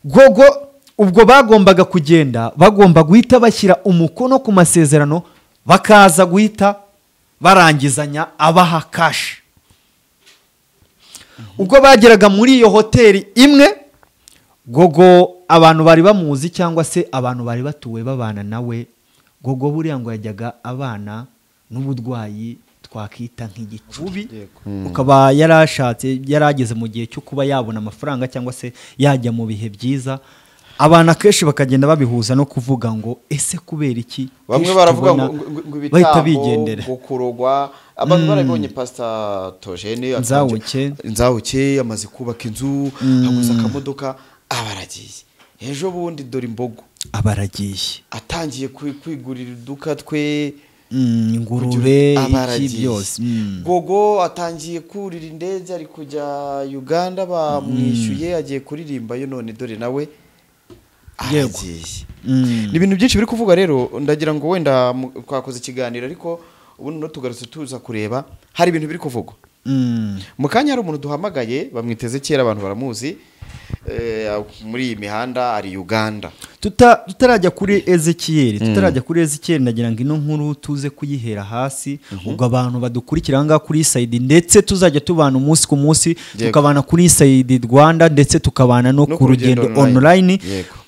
Gogo ubwo bagombaga kugenda, bagomba guhita bashyira umukono ku masezerano, bakaza guhita barangizanya abaha cash. Ubwo bageraga muri iyo hoteli imwe, Gogo abantu bari bamuzi cyangwa se abantu bari batuwe babana nawe, Gogo buriya ngo yajyaga abana n'ubudwayi twakita nk'igicubi, ukaba yarashatse, yarageze mu gihe cyo kuba yabona amafaranga cyangwa se yajya mu bihe byiza. Abantu akenshi bakagenda babihuza no kuvuga ngo ese kubera iki bamwe baravuga ngo ibitambo gukurogwa. Abantu barabonye Pastor Tojene Nzawuke amaze kubaka inzu, aguza akamodoka, abaragiye. Ejo bundi dore imbogo abaragiye, atangiye kwigurira iduka twe, ingurube, iki byose. Gogo atangiye kurira indege, ari kujya Uganda bamwishyuye, agiye kuririmba yo, none dore nawe aragiye. Ni ibintu byinshi biri kuvuga. Rero ndagira ngo wenda twakoze ikiganiro, ariko ubu no tugarutse tuza kureba hari ibintu biri kuvugwa. Mu kanya hari umuntu duhamagaye bamwiteze kera, abantu baramuzi muri iyi mihanda, ari Uganda. Tutarajya kuri Ezekiel, tutarajya kuri Ezekiel, ndagira ngo ino nkuru tuze kuyihera hasi, ubwo abantu badukurikira ngaha kuri Inside, ndetse tuzajya tubana umunsi ku munsi, tukabana kuri Inside Rwanda, ndetse tukabana no ku Rugendo Online.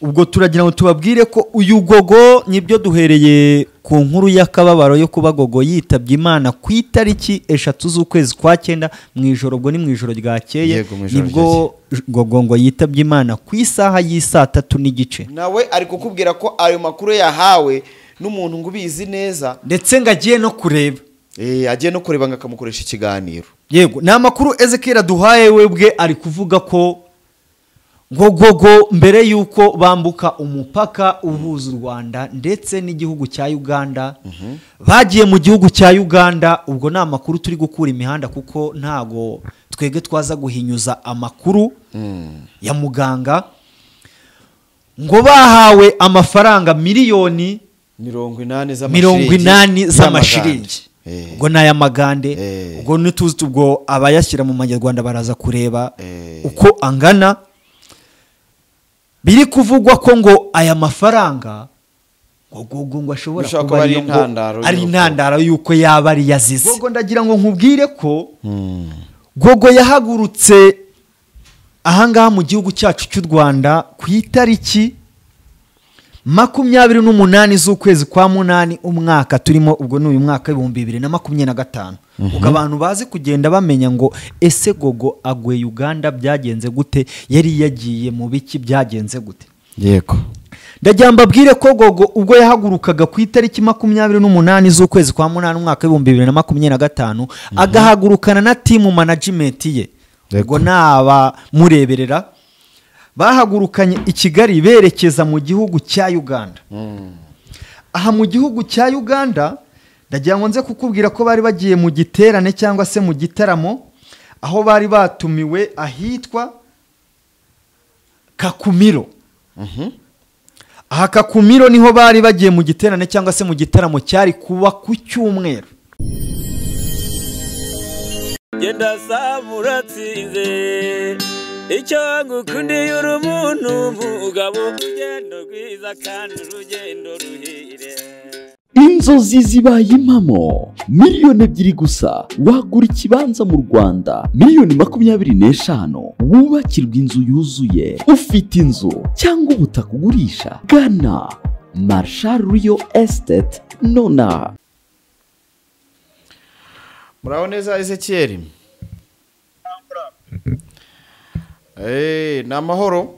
Ubwo turagira ngo tubabwire ko uyu Gogo nibyo duhereye ku nkuru y'akababaro yo kuba Gogo yitabye Imana ku itariki 3 z'ukwezi kwa 9 mu ijoro, ubwo ni mu ijoro ryakeye, nibwo Gogo ngo yitabye Imana ku isaha y'isaa 3:15. Nawe ari kukubwira ko ayo makuru yahawe n'umuntu ngo ubizi neza, ndetse ngo agiye no kureba, agiye no kureba ngo akamukoresha ikiganiro. Yego, ni amakuru Ezekiel aduhaye we bwe, ari kuvuga ko ngo Gogo mbere yuko bambuka umupaka uhuza u Rwanda ndetse n'igihugu cya Uganda, bagiye mu gihugu cya Uganda. Ubwo ni amakuru turi gukura imihanda, kuko ntago twege twaza guhinyuza amakuru ya muganga, ngo bahawe amafaranga miliyoni 80 z'amashiringi, ubwo n'aya magande, ubwo nituzi, ubwo abayashyira mu manyarwanda baraza kureba uko angana. Biri kuvugwa ko ngo aya mafaranga ngo Gogo ngo ashobora kuba ari intandaro yuko yaba ari yazize. Gogo ndagira ngo nkubwire ko Gogo yahagurutse ahangaha mu gihugu cyacu cy'u Rwanda ku itariki 28 z'ukwezi kwa 8 umwaka turimo, ubwo ni uyu mwaka 2025. Ubwo abantu bazi kugenda bamenya ngo ese Gogo agwe Uganda byagenze gute, yari yagiye mu biki, byagenze gute. Yego, ndagira mbabwire ko Gogo ubwo yahagurukaga ku itariki 28 z'ukwezi kwa 8 umwaka 2025, agahagurukana na team management ye, ubwo naba mureberera, bahagurukanye i Kigali berekeza mu gihugu cya Uganda. Aha mu gihugu cya Uganda ndagira ngo nze kukubwira ko bari bagiye mu giterane cyangwa se mu gitaramo, aho bari batumiwe ahitwa Kakumiro. Aha Kakumiro niho bari bagiye mu giterane cyangwa se mu gitaramo cyari kuba ku cyumweru. Genda samuratsinze icyo ngukundiye uri umuntu mugabo, urugendo rwiza kandi urugendo ruhire. Inzozi zibaye impamo, 2 miliyoni gusa wagura ikibanza mu Rwanda, 25 miliyoni wubakirwa inzu yuzuye. Ufite inzu cyangwa ubutaka ugurisha, gana Marshal Real Estate nona. Muraho neza Ezekiel? Ni amahoro?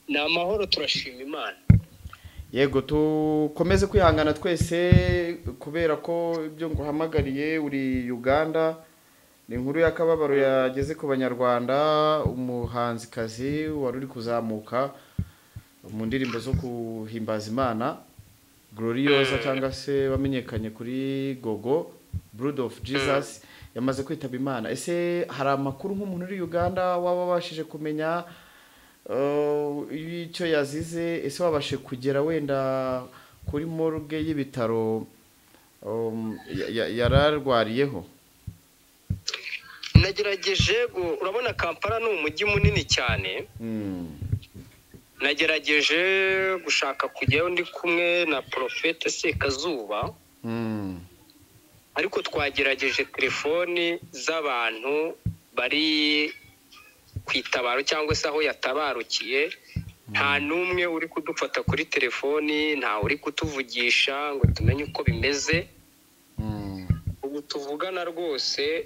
Ni amahoro, turashima Imana. Yego, tukomeze kwihangana twese kubera ko ibyo nguhamagariye uri Uganda ni inkuru y'akababaro yageze ku banyarwanda. Umuhanzikazi wari uri kuzamuka mu ndirimbo zo guhimbaza Imana, Gloriosa cyangwa se wamenyekanye kuri Gogo Blood of Jesus, yamaze kwitaba Imana. Ese hari amakuru nk'umuntu uri Uganda waba wabashije kumenya icyo yazize? Ese wabashe kugera wenda kuri morgue y'ibitaro yararwariyeho? Nagerageje, urabona Kampala ni umujyi munini cyane. Nagerageje gushaka kujyayo ndi kumwe na Prophète Sekazuba, ariko twagerageje telefoni z'abantu bari ku itabaro cyangwa se aho yatabarukiye, nta n'umwe uri kudufata kuri telefoni, nta uri kutuvugisha ngo tumenye uko bimeze. Ubu tuvugana rwose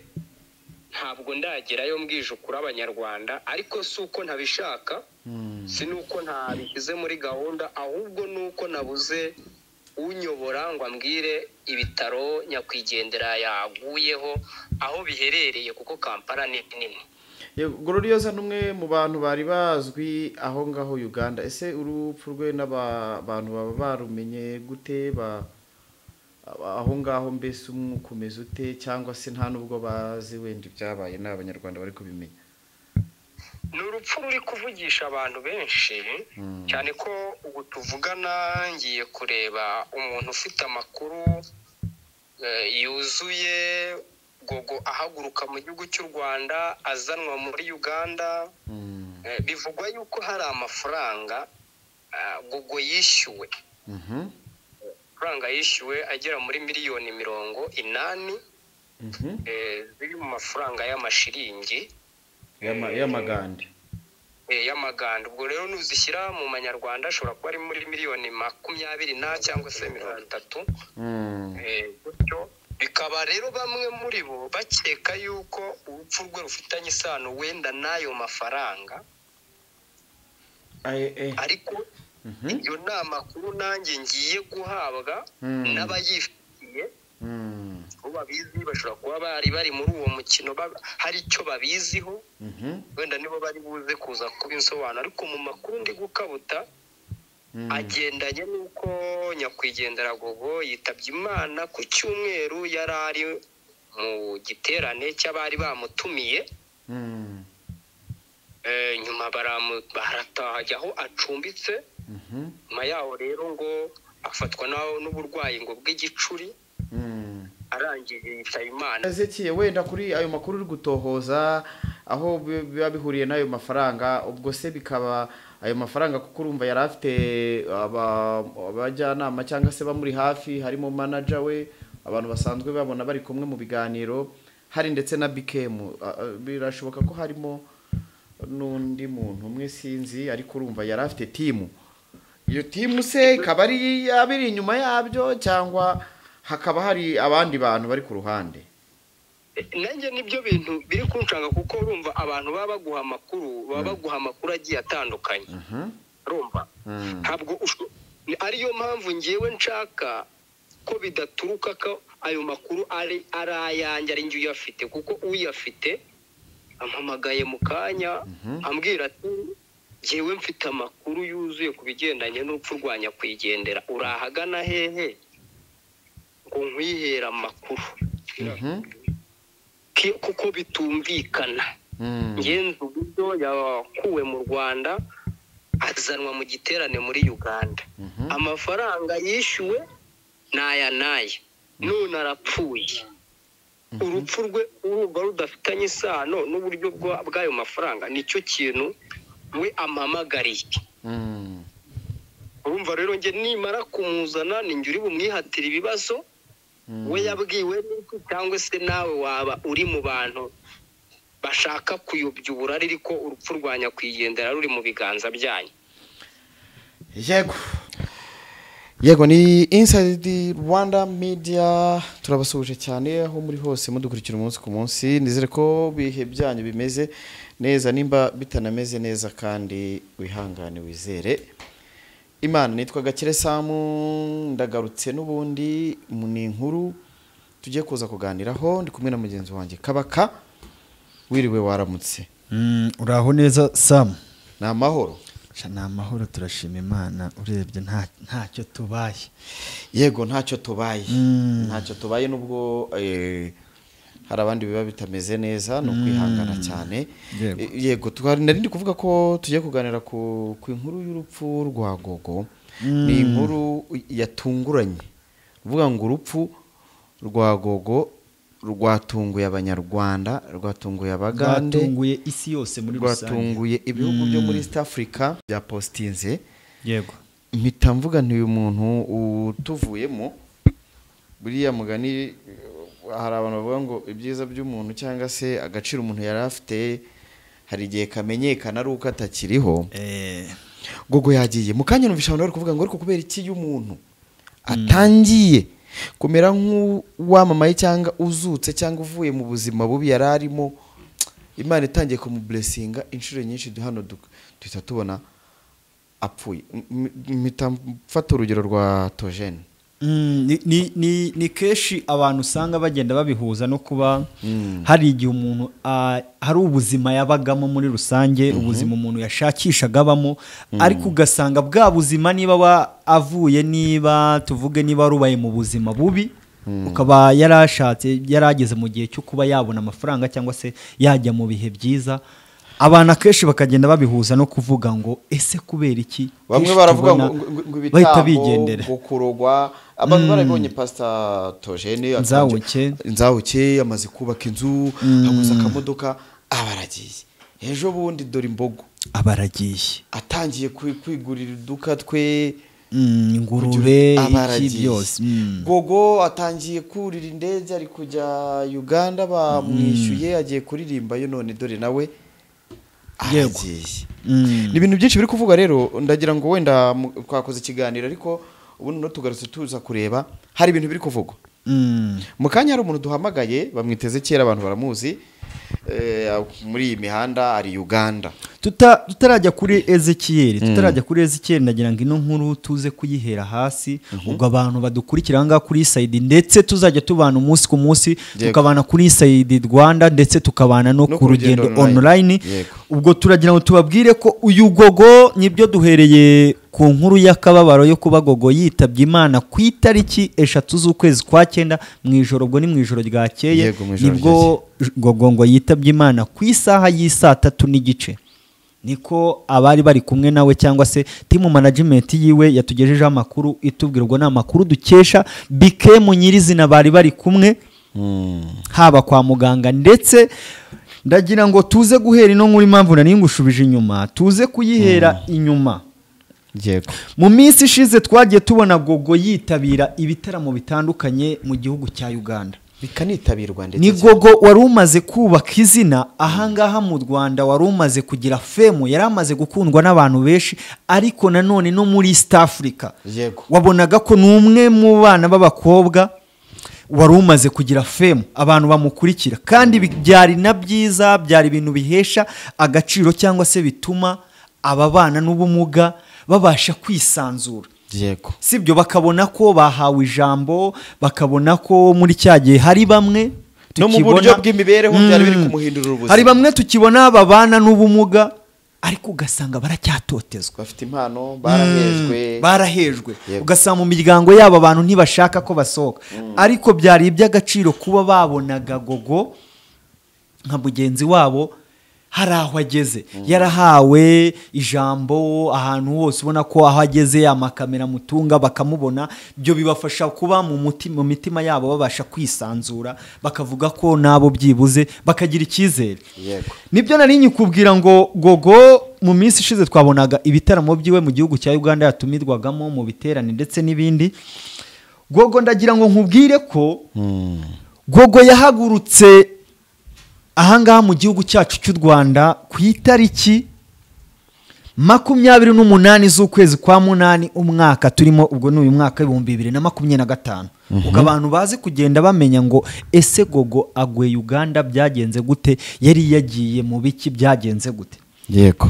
ntabwo ndagerayo mbwije ukuri Abanyarwanda, ariko si uko ntabishaka, si nuko ntabishyize muri gahunda, ahubwo nuko nabuze unyobora ngo ambwire ibitaro nyakwigendera yaguyeho aho biherereye, kuko Kampala ni nini. Gloriosa n'umwe mu bantu bari bazwi aho ngaho Uganda. Ese urupfu rwe n'abantu baba barumenye gute aho ngaho, mbese umwukomeza ute, cyangwa se nta nubwo bazi wenda ibyabaye n'Abanyarwanda bari kubimenya? Ni urupfu ruri kuvugisha abantu benshi, cyane ko ubu tuvugana ngiye kureba umuntu ufite amakuru yuzuye. Gogo ahaguruka mu gihugu cy'u Rwanda azanwa muri Uganda, bivugwa yuko hari amafaranga Gogo yishyuwe, amafaranga yishyuwe agera muri 80 miliyoni ziri mu mafaranga y'amashiringi y'amagande. Y'amagande. Ubwo rero nuzishyira mu manyarwanda ashobora kuba ari muri 20 miliyoni na cyangwa se 30. Gutyo bikaba rero bamwe muri bo bakeka yuko urupfu rwe rufitanye isano wenda n'ayo mafaranga, ariko iyo ni amakuru nanjye ngiye guhabwa n'abayifitiye, bo babizi, bashobora kuba bari bari muri uwo mukino, hari icyo babiziho, wenda nibo bari buze kuza kubinsobanura. Ariko mu makuru ndi gukabuta agendanye n'uko nyakwigendera Gogo yitabye Imana ku cyumweru, yari ari mu giterane cy'abari bamutumiye, nyuma barataha ajya aho acumbitse. Nyuma yaho rero ngo afatwa n'uburwayi ngo bw'igicuri, arangije yitaba Imana. Ezekiel, wenda kuri ayo makuru uri gutohoza aho biba bihuriye n'ayo mafaranga, ubwo se bikaba ayo mafaranga, kuko urumva yari afite abajyanama cyangwa se bamuri hafi, harimo manager we, abantu basanzwe babona bari kumwe mu biganiro, hari ndetse na Bikem, birashoboka ko harimo n'undi muntu umwe sinzi, ariko urumva yari afite timu. Iyo timu se ikaba ari abiri inyuma yabyo, cyangwa hakaba hari abandi bantu bari ku ruhande? Nanjye nibyo bintu biri kunshanga, kuko urumva abantu baba baguha amakuru, baba baguha amakuru agiye atandukanye, urumva ntabwo ariyo mpamvu ngewe nshaka ko bidaturuka ko ayo makuru ari ayanjye, ari njye uyafite, kuko uyafite ampamagaye mu kanya ambwira ati ngewe mfite amakuru yuzuye ku bigendanye n'urupfu rwa nyakwigendera, urahagana hehe ngo nkwihera amakuru, kuko bitumvikana. Ngenzi uburyo yakuwe mu Rwanda azanwa mu giterane muri Uganda, amafaranga yishyuwe n'aya n'aya, none arapfuye. Urupfu rwe urumva rudafitanye isano n'uburyo bw'ayo mafaranga, nicyo kintu we ampamagariye. Urumva rero njye nimara kumuzana ni njye uri bumwihatire ibibazo we yabwiwe n'iki, cyangwa se nawe waba uri mu bantu bashaka kuyobya uburari, ariko urupfu rwa nyakwigendera ruri mu biganza byanyu. Yego yego, ni Inside Rwanda Media, turabasuhuje cyane aho muri hose mudukurikira umunsi ku munsi. Nizere ko bihe byanyu bimeze neza, nimba bitanameze neza kandi wihangane wizere Imana. Nitwa Gakire Samu, ndagarutse n'ubundi ni inkuru tugiye kuza kuganiraho, ndi kumwe na mugenzi wanjye Kabaka. Wiriwe, waramutse? Uraho neza Sam? Ni amahoro. Sha, ni amahoro, turashima Imana, urebye ntacyo tubaye. Yego, ntacyo tubaye, ntacyo tubaye, nubwo hari abandi biba bitameze neza, ni ukwihangana cyane. Yego. Yego, nari ndi kuvuga ko tugiye kuganira ku inkuru y'urupfu rwa Gogo. Ni inkuru yatunguranye, uvuga ngo urupfu rwa Gogo rwatunguye Abanyarwanda, rwatunguye Abagande, rwatunguye isi yose muri rusange, rwatunguye ibihugu byo muri East Africa bya postinze. Yego. Mpita mvuga nti uyu muntu utuvuyemo, buriya mugani hari abantu bavuga ngo ibyiza by'umuntu cyangwa se agaciro umuntu yari afite hari igihe kamenyekana ari uko atakiriho. Gogo yagiye mu kanya, numvisha abantu bari kuvuga ngo ariko kubera iki y'umuntu atangiye kumera nk'uwamamaye cyangwa uzutse cyangwa uvuye mu buzima bubi yari arimo, Imana itangiye kumublessinga inshuro nyinshi, hano duhita tubona apfuye. Mpita mfata urugero rwa Tojene. Ni kenshi abantu usanga bagenda babihuza no kuba hari igihe umuntu hari ubuzima yabagamo muri rusange, ubuzima umuntu yashakishaga abamo, ariko ugasanga bwa buzima niba avuye, niba tuvuge niba rubaye mu buzima bubi, ukaba yarashatse yarageze mu gihe cyo kuba yabona amafaranga cyangwa se yajya mu bihe byiza, abantu akenshi bakagenda babihuza no kuvuga ngo ese kubera iki bamwe baravuga ngo ibitambo, ngo kurogwa. Abantu barabonye Pastor Tojene Nzawuke amaze kubaka inzu, aguza akamodoka, abaragiye. Ejo bundi dore imbogo abaragiye, atangiye kwigurira iduka twe, ingurube, iki byose. Gogo atangiye kurira indege ari kujya Uganda, bamwishyuye agiye kuririmba yo, none dore nawe aragiye. Ni ibintu byinshi biri kuvuga. Rero ndagira ngo wenda twakoze ikiganiro, ariko ubundi no tugarutse tuza kureba hari ibintu biri kuvugwa. Mu kanya hari umuntu duhamagaye bamwiteze kera, abantu baramuzi muri iyi mihanda ari Uganda. Tutarajya kuri Ezekiel, tutarajya kuri Ezekiel, ndagira ngo ino nkuru tuze kuyihera hasi, ubwo abantu badukurikira ngaha kuri Inside, ndetse tuzajya tubana umunsi ku munsi, tukabana kuri Inside Rwanda, ndetse tukabana no ku Rugendo Online. Ubwo turagira ngo tubabwire ko uyu Gogo nibyo duhereye ku nkuru y'akababaro yo kuba Gogo yitabye Imana ku itariki 3 z'ukwezi kwa 9 mu ijoro, ubwo ni mu ijoro ryakeye, nibwo Gogo ngo yitabye Imana ku isaha y'isaa 3:15. Niko abari bari kumwe nawe cyangwa se team management yiwe yatugejejeho amakuru itubwirwa n'amakuru dukesha BK mu nyirizina bari bari kumwe haba kwa muganga. Ndetse ndagira ngo tuze guhera ino nkuru, impamvu nari ngushubije inyuma, tuze kuyihera inyuma. Yego. Mu minsi ishize twagiye tubona Gogo yitabira ibitaramo bitandukanye mu gihugu cya Uganda, bikanitabirwa, ndetse ni Gogo wari umaze kubaka izina ahangaha mu Rwanda, wari umaze kugira fame, yari amaze gukundwa n'abantu benshi, ariko nanone no muri East Africa. Yego. Wabonaga ko n'umwe mu bana b'abakobwa wari umaze kugira fame, abantu bamukurikira, kandi byari na byiza, byari ibintu bihesha agaciro cyangwa se bituma aba bana n'ubumuga babasha kwisanzura. Yego. Sibyo, bakabona ko bahawe ijambo, bakabona ko muri cya gihe hari bamwe no mu buryo bw'imibereho byari biri kumuhindurira ubuzima, hari bamwe tukibona babana n'ubumuga ariko ugasanga baracyatotezwa, bafite impano, barahejwe, barahejwe, ugasanga mu miryango yabo abantu ntibashaka ko basohoka. Ariko byari iby'agaciro kuba babonaga Gogo nka mugenzi wabo hari aho ageze, yarahawe ijambo ahantu hose, ubona ko aho ageze amakamera mutunga bakamubona, byo bibafasha kuba mu mitima yabo babasha kwisanzura, bakavuga ko nabo byibuze bakagira icyizere. Nibyo nari nyikubwira ngo Gogo mu minsi ishize twabonaga ibitaramo byiwe mu gihugu cya Uganda yatumirwagamo mu biterane ndetse n'ibindi. Gogo ndagira ngo nkubwire ko Gogo yahagurutse ahangaha mu gihugu cyacu cy'u Rwanda ku itariki 28 z'ukwezi kwa 8 umwaka turimo, ubwo ni uyu mwaka 2025. Ubwo abantu bazi kugenda bamenya ngo ese Gogo agwe Uganda byagenze gute, yari yagiye mu biki, byagenze gute. Yego.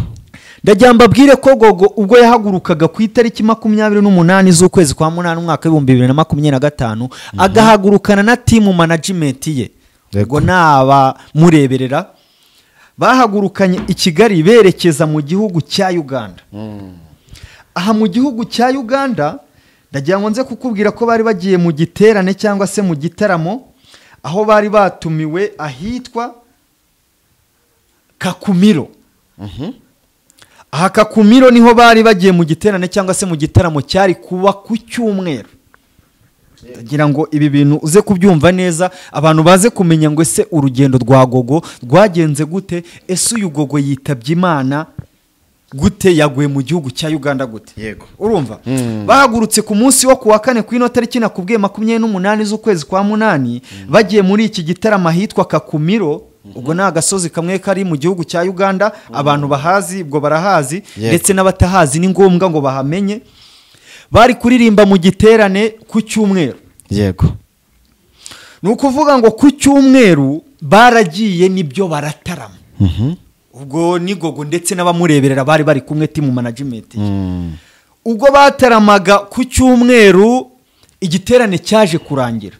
Ndagira mbabwire ko Gogo ubwo yahagurukaga ku itariki 28 z'ukwezi kwa 8 umwaka 2025, agahagurukana na team management ye, ubwo naba mureberera, bahagurukanye i Kigali berekeza mu gihugu cya Uganda. Aha mu gihugu cya Uganda ndagira ngo nze kukubwira ko bari bagiye mu giterane cyangwa se mu gitaramo, aho bari batumiwe ahitwa Kakumiro. Aha Kakumiro niho bari bagiye mu giterane cyangwa se mu gitaramo cyari kuba ku cyumweru. Ndagira ngo ibi bintu uze kubyumva neza, abantu baze kumenya ngo ese urugendo rwa Gogo rwagenze gute, ese uyu Gogo yitabye Imana gute, yaguye mu gihugu cya Uganda gute. Yego. Urumva bahagurutse ku munsi wo kuwa kane ku ino tariki nakubwiye 28 z'ukwezi kwa 8, bagiye muri iki gitaramo ahitwa Kakumiro. Ubwo ni agasozi kamwe kari mu gihugu cya Uganda, abantu bahazi ubwo barahazi, ndetse n'abatahazi ni ngombwa ngo bahamenye. Bari kuririmba mu giterane ku cyumweru. Yego. Ni ukuvuga ngo ku cyumweru baragiye nibyo baratarama. Ubwo ni Gogo ndetse n'abamureberera bari bari kumwe, team management. Ubwo bataramaga ku cyumweru, igiterane cyaje kurangira.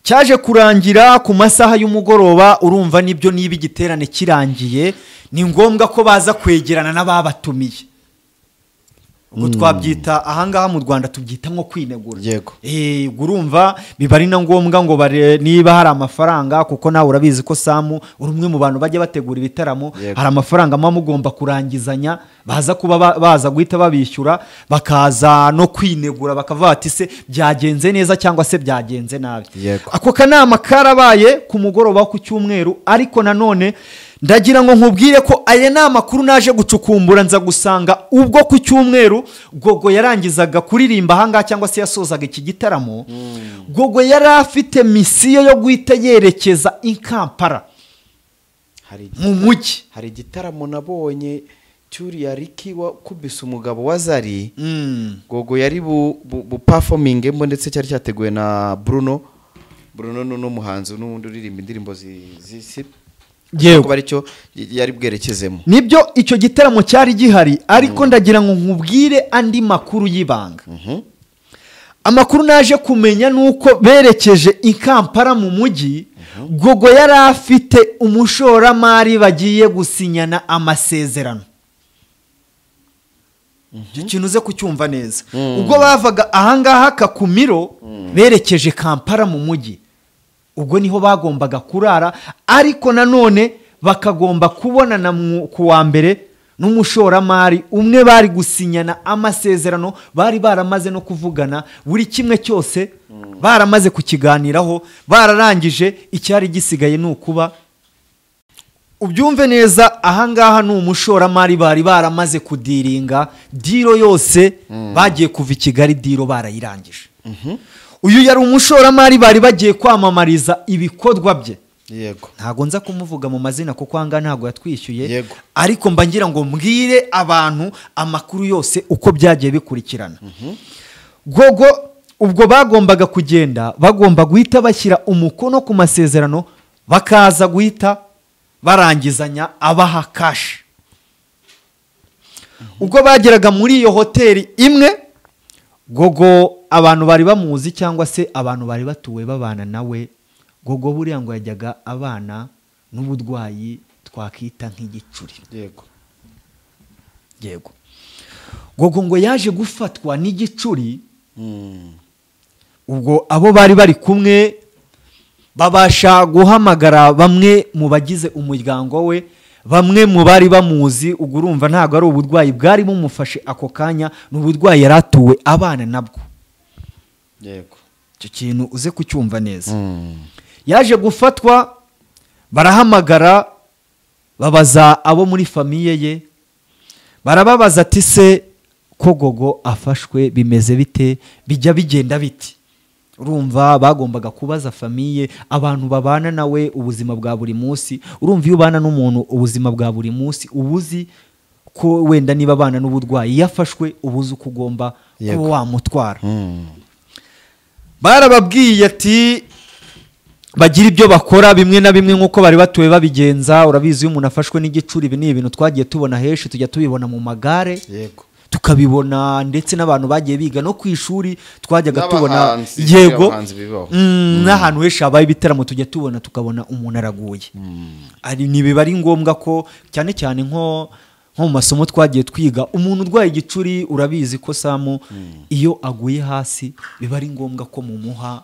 Cyaje kurangira ku masaha y'umugoroba. Urumva nibyo, niba igiterane kirangiye ni ngombwa ko baza kwegerana n'ababatumiye. Ubwo twabyita ahangaha mu Rwanda tubyita nko kwinegura. Yego. Urumva biba ari na ngombwa ngo niba hari amafaranga, kuko nawe urabizi ko Samu uri umwe mu bantu bajya bategura ibitaramo, hari amafaranga muba mugomba kurangizanya, baza kuba baza guhita babishyura, bakaza no kwinegura bakavuga bati se byagenze neza cyangwa se byagenze nabi. Ako kanama karabaye ku mugoroba ku cyumweru. Ariko nanone ndagira ngo nkubwire ko aya ni amakuru naje gucukumbura, nza gusanga ubwo ku cyumweru Gogo yarangizaga kuririmba ahangaha cyangwa se yasozaga iki gitaramo, Gogo yari afite misiyo yo guhita yerekeza i Kampala mu mujyi. Hari igitaramo nabonye cyuriya Ricky wakubise umugabo wa Zari, Gogo yari bu performingemo, ndetse cyari cyateguwe na Bruno. Bruno ni umuhanzi n'undi uririmba indirimbo z'isi. Yego. Aricyo yari bwerekezemo. Nibyo, icyo gitaramo cyari gihari, ariko ndagira ngo nkubwire andi makuru y'ibanga. Amakuru naje kumenya nuko berekeje i Kampala mu mujyi, Gogo yari afite umushoramari bagiye gusinyana amasezerano. Icyo kintu uze kucyumva neza. Ubwo bavaga ahangaha Kakumiro berekeje Kampala mu mujyi, ubwo niho bagombaga kurara, ariko nanone bakagomba kubonana ku wa mbere n'umushoramari umwe bari gusinyana amasezerano, bari baramaze no kuvugana buri kimwe cyose, baramaze kukiganiraho, bararangije. Icyari gisigaye ni ukuba ubyumve neza, ahangaha ni umushoramari bari baramaze kudiringa diro yose, bagiye kuva i Kigali diro barayirangije. Uyu yari umushoramari bari bagiye kwamamariza ibikorwa bye. Yego. Ntago nza kumuvuga mu mazina kuko ahangaha ntago yatwishyuye. Yego. Ariko mba ngira ngo mbwire abantu amakuru yose uko byagiye bikurikirana. Gogo ubwo bagombaga kugenda, bagomba guhita bashyira umukono ku masezerano, bakaza guhita barangizanya abaha cash. Ubwo bageraga muri iyo hoteli imwe, Gogo abantu bari bamuzi cyangwa se abantu bari batuwe babana nawe, Gogo buriya ngo yajyaga abana n'ubudwayi twakita nk'igicuri. Yego. Yego. Gogo ngo yaje gufatwa n'igicuri. Ubwo abo bari bari kumwe babasha guhamagara bamwe mu bagize umuryango we, bamwe mu bari bamuzi. Ubwo urumva ntago ari ubudwayi bwari bumufashe ako kanya, ni ubudwayi yaratuwe abana nabwo. Yego. Icyo kintu uze kucyumva neza. Yaje gufatwa, barahamagara babaza abo muri famiye ye, barababaza ati se ko Gogo afashwe bimeze bite, bijya bigenda biti. Urumva bagombaga kubaza famiye, abantu babana nawe ubuzima bwa buri munsi. Urumva iyo ubana n'umuntu ubuzima bwa buri munsi, ubuzi ko wenda niba abana n'ubudwayi yafashwe, ubuzi uko ugomba kuba wamutwara. Barababwiye ati bagira ibyo bakora bimwe na bimwe nkuko bari batuwe babigenza. Urabizi iyo umuntu afashwe n'igicuri, ibi ni ibintu twagiye tubona henshi, tujya tubibona mu magare. Yego. Tukabibona ndetse n'abantu bagiye biga no ku ishuri twajyaga tubona. Yego. N'ahantu henshi habaye ibitaramo tujya tubona, tukabona umuntu araguye. Ari nibiba ari ngombwa ko cyane cyane nko mu masomo twagiye twiga, umuntu urwaye igicuri urabizi ko Samu iyo aguye hasi biba ari ngombwa ko mumuha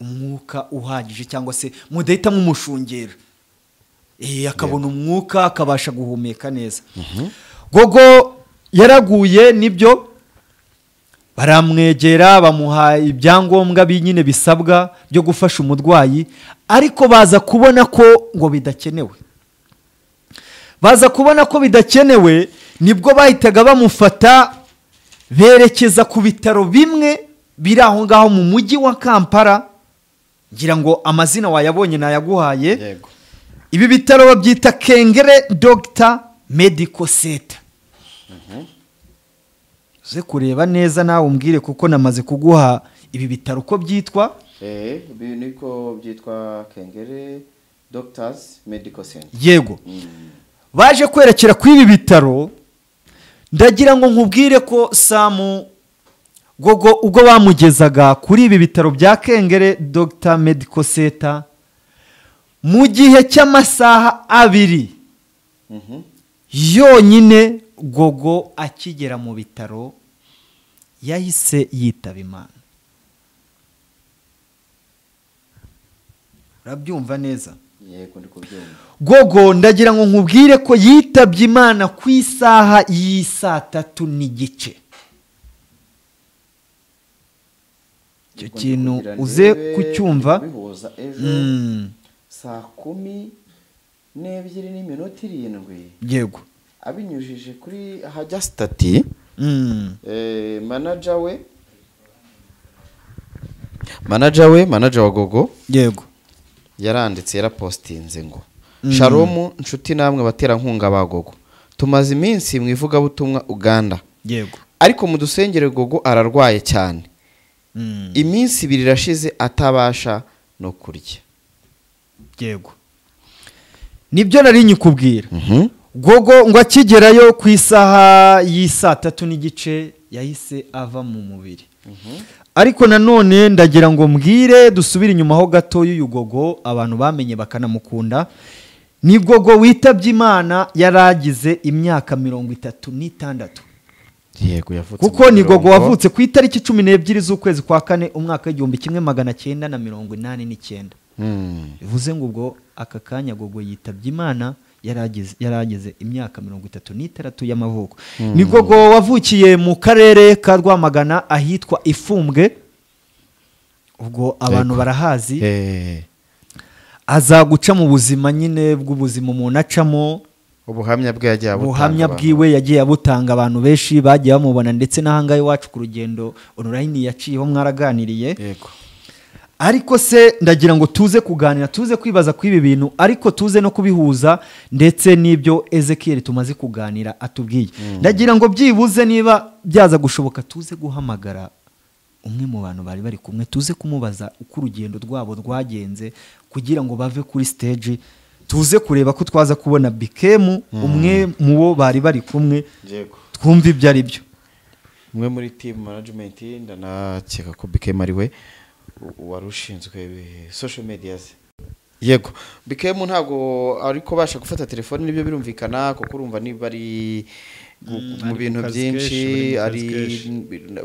umwuka uhagije cyangwa se mudahita mumushungera, akabona umwuka akabasha guhumeka neza. Gogo yaraguye nibyo, Baramwegera, bamuha ibyangombwa binyine bisabwa byo gufasha umurwayi, ariko baza kubona ko ngo bidakenewe. Baza kubona ko bidakenewe, nibwo bahitaga bamufata berekeza ku bitaro bimwe biri aho ngaho mu mujyi wa Kampala. Ngira ngo amazina wayabonye nayaguhaye. Yego. Ibi bitaro babyita Kengere Doctor Medical Center. Uze kureba neza nawe umbwire, kuko namaze kuguha ibi bitaro uko byitwa. Ibi niko byitwa, Kengere Doctors Medical Center. Yego. Baje kwerekera kuri ibi bitaro. Ndagira ngo nkubwire ko Samu Gogo ubwo bamugezaga kuri ibi bitaro bya Kengere Dr Medical Center, mu gihe cy'amasaha 2 yonyine, Gogo akigera mu bitaro yahise yitaba Imana. Urabyumva neza? Yego, ndi kubyumva. Gogo ndagira ngo nkubwire ko yitabye Imana ku isaha y'isaa 3:15. Icyo kintu uze kucyumva. Bihuza ejo saa 12:07. Yego. Abinyujije kuri hajya stati, manager wa Gogo. Yego. Yaranditse, yarapostinze ngo: "Shalom nshuti namwe baterankunga ba Gogo, tumaze iminsi mu ivugabutumwa Uganda. Yego. Ariko mudusengere, Gogo ararwaye cyane, iminsi 2 irashize atabasha no kurya." Yego, nibyo nari nyikubwira. Gogo ngo akigerayo ku isaha y'isaa 3:15 yahise ava mu mubiri. Ariko nanone ndagira ngo mbwire, dusubire inyuma ho gato y'uyu Gogo abantu bamenye bakanamukunda. Ni Gogo witabye Imana yaragize imyaka 36. Yego, yavutse Kuko ni Gogo wavutse ku itariki 12 z'ukwezi kwa kane, umwaka 1989. Bivuze ngo ubwo aka kanya Gogo yitabye Imana yarageze imyaka 36 y'amavuko. Ni Gogo wavukiye mu karere ka Rwamagana ahitwa Ifumbwe, ubwo abantu barahazi. Aza guca mu buzima nyine bw'ubuzima umuntu acamo. Ubuhamya bwe yagiye abutanga, ubuhamya bwiwe yagiye abutanga, abantu benshi bagiye bamubona, ndetse n'ahangaha iwacu ku rugendo online yaciyeho mwaraganiriye. Yego. Ariko se ndagira ngo tuze kuganira, tuze kwibaza ku ibi bintu, ariko tuze no kubihuza ndetse n'ibyo Ezekiel tumaze kuganira atubwiye. Ndagira ngo byibuze niba byaza gushoboka tuze guhamagara umwe mu bantu bari bari kumwe, tuze kumubaza uko urugendo rwabo rwagenze kugira ngo bave kuri stage, tuze kureba ko twaza kubona Bikemu, umwe mu bo bari bari kumwe. Yego. Twumve ibyo ari byo. Umwe muri team management, ndanakeka ko Bikemu ari we wari ushinzwe social media. Yego, Bikemu ntabwo ariko basha gufata telefone, nibyo birumvikana, kuko urumva niba ari mu bintu byinshi,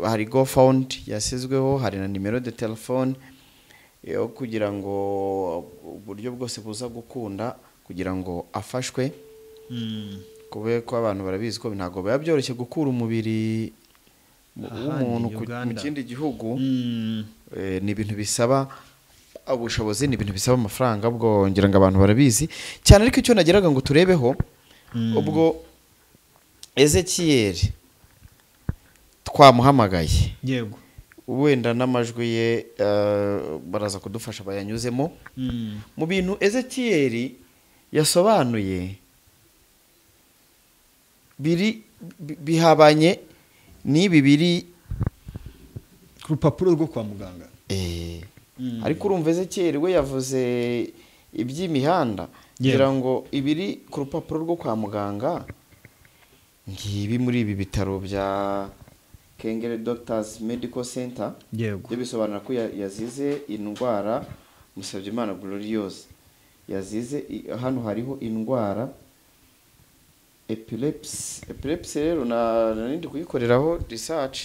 hari GoFund yasizweho, hari na nimero de telefone yo kugira ngo uburyo bwose buza gukunda kugira ngo afashwe. Kubera ko abantu barabizi ko ntabwo biba byoroshye gukura umubiri w'umuntu mu kindi gihugu. Ni ibintu bisaba ubushobozi, ni ibintu bisaba amafaranga, ubwo ngira ngo abantu barabizi cyane. Ariko icyo nageraga ngo turebeho, ubwo Ezekiel twamuhamagaye. Yego. Wenda n'amajwi ye baraza kudufasha bayanyuzemo. Mu bintu Ezekiel yasobanuye biri bihabanye n'ibi biri ku rupapuro rwo kwa muganga. Ariko urumva Ezekiel we yavuze iby'imihanda, ngira ngo ibiri ku rupapuro rwo kwa muganga ngibi muri ibi bitaro bya Kengere Doctors Medical Center. Yego. Byo bisobanura ko yazize indwara Musabyimana Gloriose yazize. Hano hariho indwara epilepsy. Epilepsy rero nandi kuyikoreraho research.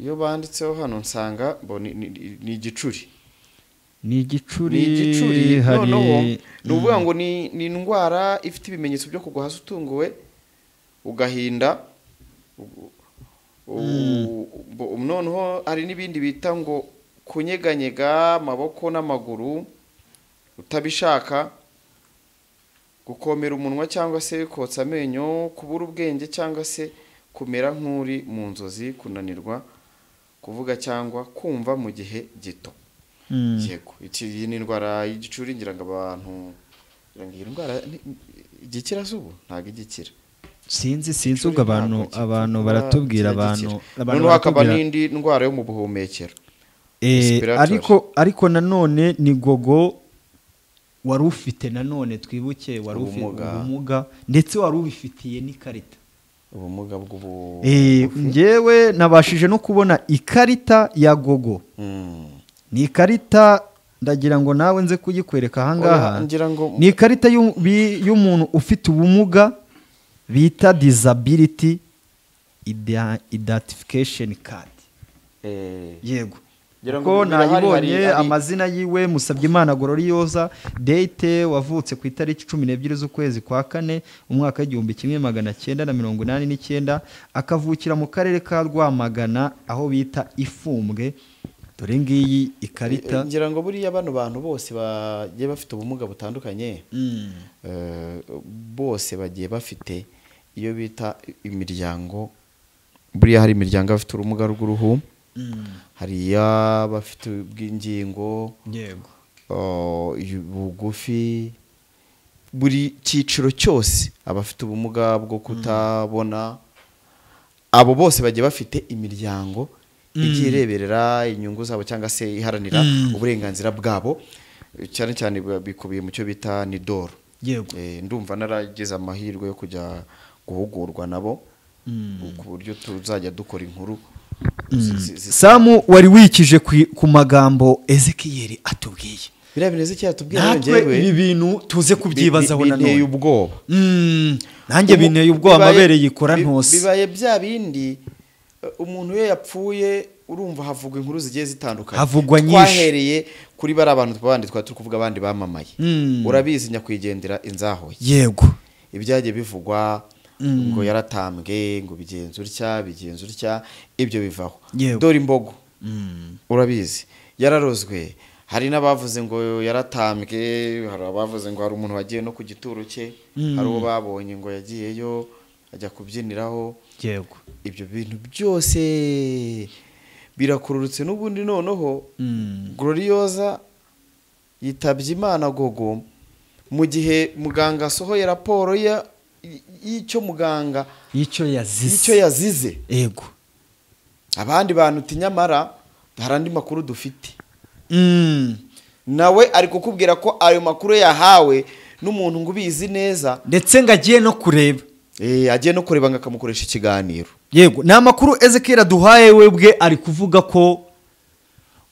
Iyo banditseho hano nsanga ni igicuri. Ni igicuri, ni igicuri. Hari noneho ni ukuvuga ngo ni indwara ifite ibimenyetso byo kugwa hasi utunguwe, ugahinda, Noneho hari n'ibindi bita ngo kunyeganyega amaboko n'amaguru utabishaka, gukomera umunwa cyangwa se kotsa amenyo, kubura ubwenge cyangwa se kumera nk'uri mu nzozi, kunanirwa kuvuga cyangwa kumva mu gihe gito. Yego, iyi ni indwara y'igicuri, ngira ngo abantu ngira ngo iyi ndwara igikira se ubu ntabwo igikira. Sinzi ubwo abantu baratubwira abantu noneho hakaba n'indi ndwara yo mu buhumekero. Ariko nanone ni Gogo wari ufite nanone twibuke wari ufite ubumuga ndetse wari ubifitiye n'ikarita. Ubumuga bw'ubu ngewe nabashije no kubona ikarita ya Gogo. Ni ikarita ndagira ngo nawe nze kuyikwereka ahangaha. Ni ikarita y'umuntu ufite ubumuga bita disability identification card. Yego. Ko nayibonye amazina yiwe Musabyimana Gloriosa, date wavutse ku itariki 12 z'ukwezi kwa kane umwaka 1989, akavukira mu karere ka Rwamagana aho bita Ifumbwe. Dore ngiyi ikarita. Ngira ngo buriya bano bantu bose bagiye bafite ubumuga butandukanye, bose bagiye bafite iyo bita imiryango. Buriya hari imiryango afite ubumuga rw'uruhu, hari abafite ubw'ingingo, yego, bugufi, buri cyiciro cyose abafite ubumuga bwo kutabona, abo bose bagiye bafite imiryango igiye ireberera inyungu zabo cyangwa se iharanira uburenganzira bwabo, cyane cyane bikubiye mu cyo bita nidoro. Yego. Ndumva naragize amahirwe yo kujya guhugurwa nabo ku buryo tuzajya dukora inkuru. Samu wari wikije ku magambo Ezekiel atubwiye. Biriya bintu Ezekiel atubwiye ngewe ibi bintu tuze kubyibazaho nanone. Binteye ubwoba. Nanjye binteye ubwoba, amabere yikora ntose. Bibaye bya bindi umuntu iyo yapfuye urumva havugwa inkuru zigiye zitandukanye. Havugwa nyinshi. Twahereye kuri bari abantu twabandi twari turi kuvuga abandi bamamaye. Urabizi nyakwigendera inzahoye. Yego. Ibyagiye bivugwa ngo yaratambwe, ngo bigenza utya bigenza utya, ibyo bivaho. Dore imbogo urabizi yararozwe, hari n'abavuze ngo yaratambwe, hari abavuze ngo hari umuntu wagiye no ku gituro cye, hari uwo babonye ngo yagiyeyo ajya kubyiniraho. Yego. Ibyo bintu byose birakururutse. N'ubundi noneho Gloriosa yitabye Imana Gogo mu gihe muganga asohoye raporo ya y'icyo muganga y'icyo yazize. Yego. Abandi bantu tinyamara hari andi makuru dufite. Nawe ari kukubwira ko ayo makuru yahawe n'umuntu ngo ubizi neza, ndetse ngo agiye no kureba. Agiye no kureba ngo akamukoresha ikiganiro. Yego, ni amakuru Ezekiel aduhaye we bwe ari kuvuga ko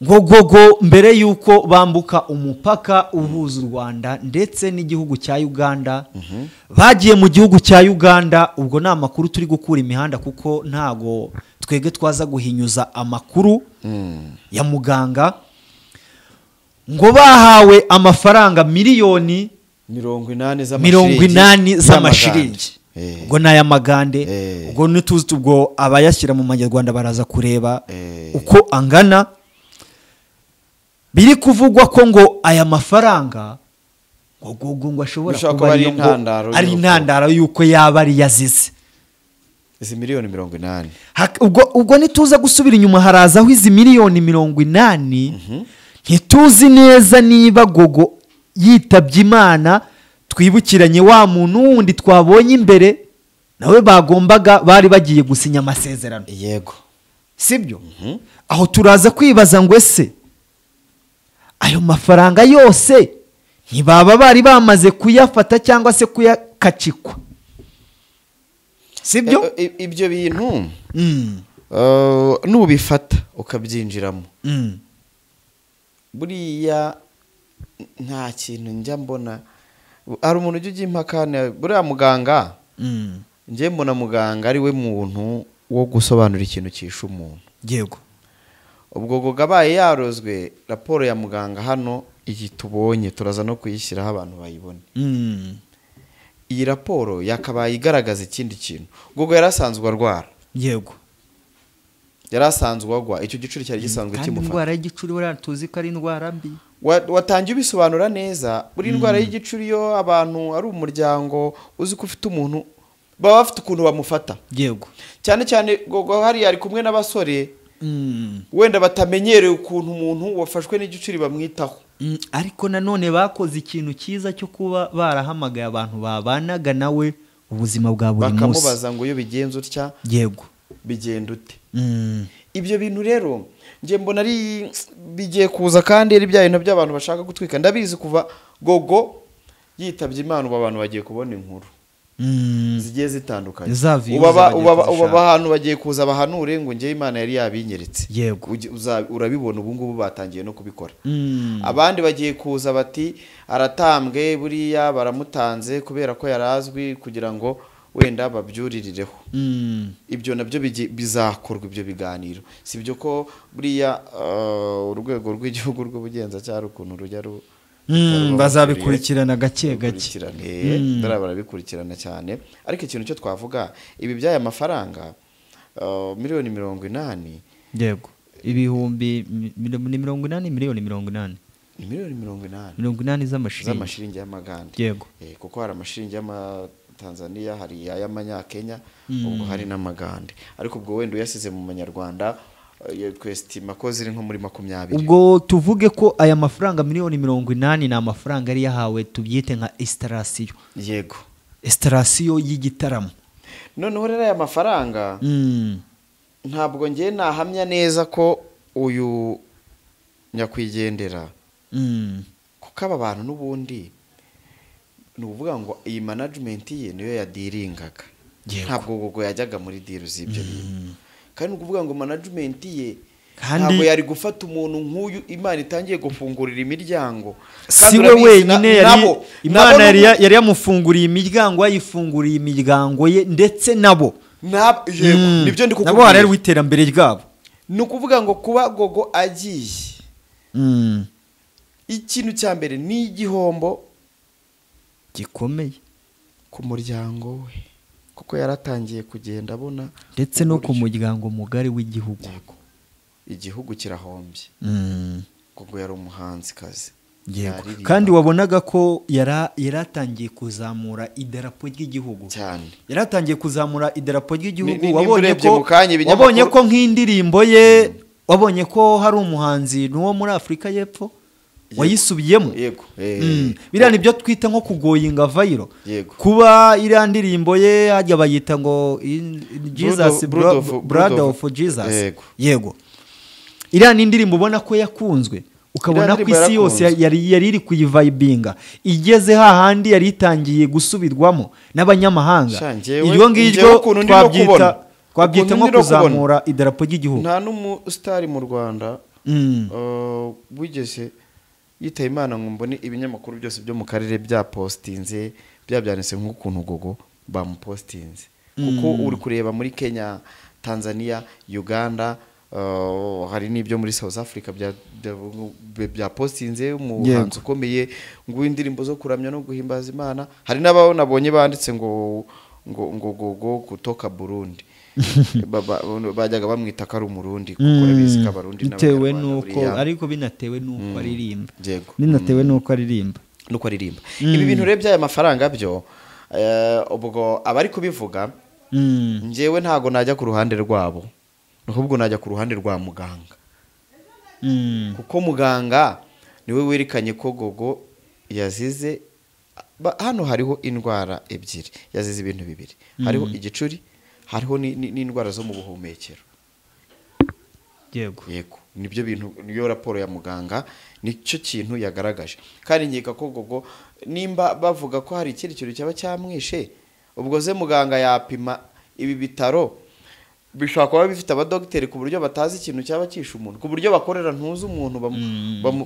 ngo Gogo mbere yuko bambuka umupaka uhuza u Rwanda ndetse n'igihugu cya Uganda, bagiye mu gihugu cya Uganda. Ubwo ni amakuru turi gukura imihanda kuko ntago twege twaza guhinyuza amakuru ya muganga, ngo bahawe amafaranga miliyoni 80 z'amashiringi. Ubwo n'aya magande, ubwo ntituzi, ubwo abayashyira mu manyarwanda baraza kureba uko angana. Biri kuvugwa ko ngo aya mafaranga ngo Gogo ngo ashobora kuba ari intandaro yuko yaba ari yazize izi miliyoni 80. Ubwo nituza gusubira inyuma harazaho izi miliyoni 80. Ntituzi neza niba Gogo yitabye Imana, twibukiranye wa muntu wundi twabonye imbere nawe bagombaga bari bagiye gusinya amasezerano. Yego. Sibyo? Aho turaza kwibaza ngo ese ayo mafaranga yose ntibaba bari bamaze kuyafata cyangwa se kuyakacikwa? Sibyo? Ibyo bintu nubifata ukabyinjiramo, buriya nta kintu njya mbona. Hari umuntu ujya ujya impaka buriya muganga, njye mbona muganga ari we muntu wo gusobanura ikintu cyishe umuntu. Yego. Ubwo Gogo abaye yarozwe, raporo ya muganga hano iyi tubonye turaza no kuyishyiraho abantu bayibone. Iyi raporo yakabaye igaragaza ikindi kintu. Gogo yarasanzwe arwara. Yego. Yari asanzwe agwa, icyo gicuri cyari gisanzwe Kandi kimufata. indwara y'igicuri buriya tuzi ko ari indwara mbi. Watangiye ubisobanura neza. Buri indwara y'igicuri iyo abantu ari umuryango uzi ko ufite umuntu, baba bafite ukuntu bamufata. Yego. Cyane cyane Gogo hariya ari kumwe n'abasore wenda batamenyereye ukuntu umuntu wafashwe n'igicuri bamwitaho. Ariko nanone bakoze ikintu cyiza cyo kuba barahamagaye abantu babanaga nawe ubuzima bwa buri munsi, bakamubaza ngo iyo bigenze utya, yego, bigenda ute. Ibyo bintu rero njye mbona ari bigiye kuza, kandi ari bya bintu by'abantu bashaka gutwika. Ndabizi kuva Gogo yitabye Imana, ubu abantu bagiye kubona inkuru zigiye zitandukanye. Za views Ubu bagiye kuzishaka. abantu bagiye kuza bahanure ngo njye Imana yari yabinyeretse. Yego. Urabibona ubu ngubu batangiye no kubikora. Abandi bagiye kuza bati aratambwe buriya baramutanze kubera ko yarazwi, kugira ngo wenda babyuririreho. Ibyo nabyo bizakorwa, ibyo biganiro. Si byo ko buriya urwego rw'igihugu rw'ubugenzacyaha ukuntu rujya Bazabikurikirana gake gake. Barabikurikirana cyane. Ariko ikintu cyo twavuga, ibi by'aya mafaranga miliyoni 80, Yego. Ibihumbi ni 80, miliyoni 80. Ni miliyoni 80. 80 z'amashiringi. Z'amashiringi y'amagande. Yego. Kuko hari amashiringi y'amatanzania, hari ay'amanyakenya, ubwo hari n'amagande. Ariko ubwo wenda uyasize mu manyarwanda, twestima ko ziri nko muri 20. Ubwo tuvuge ko aya mafaranga miliyoni 80 ni amafaranga yari yahawe, tubyite nka installation. Yego. Installation y'igitaramo. Noneho rero aya mafaranga ntabwo ngiye nahamya neza ko uyu nyakwigendera, kuko aba bantu n'ubundi ni ukuvuga ngo iyi management ye niyo yadiringaga. Ntabwo Gogo yajyaga muri deal z'ibyo bintu. Kandi ni ukuvuga ngo management ye ntabwo yari gufata umuntu nk'uyu Imana itangiye gufungurira imiryango. Si we wenyine yari Imana yari yamufunguriye imiryango, yayifunguriye imiryango ye ndetse nabo. Nibyo ndi kukubwira. Nabo hari w'iterambere ryabo. Ni ukuvuga ngo kuba Gogo agiye, ikintu cya mbere ni igihombo gikomeye ku muryango we, kuko yaratangiye kugenda abona, ndetse no ku muryango mugari w'igihugu. Igihugu kirahombye. Gogo yari umuhanzikazi. Kandi wabonaga ko yaratangiye kuzamura idarapo ry'igihugu cyane. Yaratangiye kuzamura idarapo ry'igihugu. Wabonye ko nk'indirimbo ye, wabonye ko hari umuhanzi n'uwo muri Afurika y'Epfo wayisubiyemo. Yego. Biriya nibyo twita nko kugoyinga viral. Kuba iriya ndirimbo ye hajya bayita ngo Jesus Brother of Jesus. Yego. Iriya ni indirimbo ubona ko yakunzwe, ukabona ko isi yose yari iri kuyivibinga, igeze hahandi yari itangiye gusubirwamo n'abanyamahanga. Iryo ngiryo twabyita nko kuzamura idarapo ry'igihugu. Nta n'umusitari mu Rwanda wigeze yitaba Imana ngo mbone ibinyamakuru byose byo mu karere byapostinze, byabyanditse nk'ukuntu Gogo bamupostinze. Kuko uri kureba muri Kenya, Tanzania, Uganda, hari n'ibyo muri South Africa byapostinze umuhanzi ukomeye ngo indirimbo zo kuramya no guhimbaza Imana. Hari n'ababo nabonye banditse ngo ngo Gogo kutoka Burundi. Bajyaga bamwita ko ari umurundi, kuko urabizi ko abarundi bitewe nuko, ariko binatewe nuko aririmba. Binatewe nuko aririmba. Nuko aririmba. Ibi bintu rero by'aya mafaranga byo, ubwo abari kubivuga njyewe ntago najya ku ruhande rwabo, ahubwo najya ku ruhande rwa muganga. Kuko muganga niwe werekanye ko Gogo yazize. Hano hariho indwara ebyiri, yazize ibintu bibiri. Hariho igicuri, hariho n'indwara zo mu buhumekero. Yego. Yego. Nibyo bintu, niyo raporo ya muganga nicyo kintu yagaragaje. Kandi nkeka ko Gogo nimba bavuga ko hari ikindi kintu cyaba cyamwishe, ubwo ze muganga yapima ibi bitaro bishobora kuba bifite abadogiteri ku buryo batazi ikintu cyaba cyishe umuntu, ku buryo bakorera ntuzi umuntu,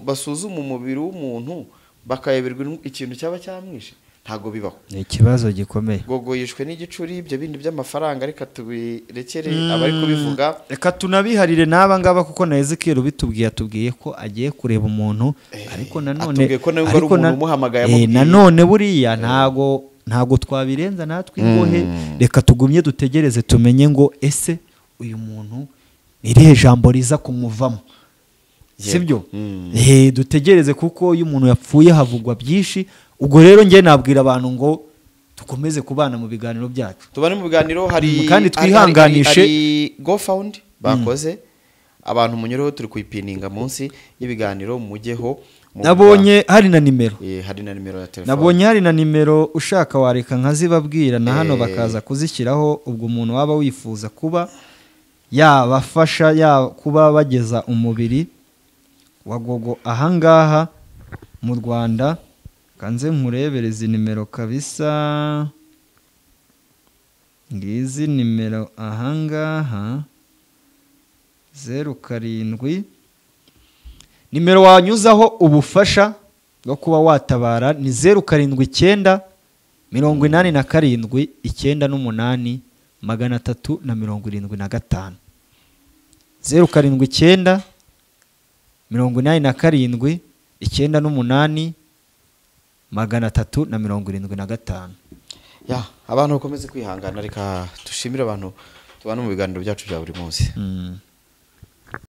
basuzuma umubiri w'umuntu bakayoberwa ikintu cyaba cyamwishe. Ntago bibaho. Ni ikibazo gikomeye. Gogo yishwe n'igicuri, ibyo bindi by'amafaranga reka tubirekere abari kubivuga. Reka tunabiharire n'aba ngaba, kuko na Ezekiel bitubwiye, atubwiye ko agiye kureba umuntu, ariko nanone atubwiye ko nawe ari umuntu umuhamagaye amubwiye. Nanone buriya ntago twabirenza natwe ingohe. Reka tugumye dutegereze tumenye ngo ese uyu muntu Ni irihe jambo riza kumuvamo? Sibyo? Dutegereze, kuko iyo umuntu yapfuye havugwa byinshi. Ubwo rero njye nabwira abantu ngo dukomeze kubana mu biganiro byacu, tubane mu biganiro, hari kandi twihanganishe. Hari GoFund bakoze, abantu munyureho, turi kuyipininga munsi y'ibiganiro, mujyeho. Nabonye hari na nimero. Hari na nimero ya telefone. Nabonye hari na nimero, ushaka wareka nkazibabwira na hano bakaza kuzishyiraho. Ubwo umuntu waba wifuza kuba yabafasha, kuba bageza umubiri wa Gogo ahangaha mu Rwanda, kanze nkurebereza nimero kabisa. Ngizi nimero ahangaha, 07, nimero wanyuzaho ubufasha bwo kuba watabara ni 079 87 98 375. 079 87 98 375. Ya, abantu bakomeze kwihangana. Reka dushimire abantu tubana mu biganiro byacu bya buri munsi.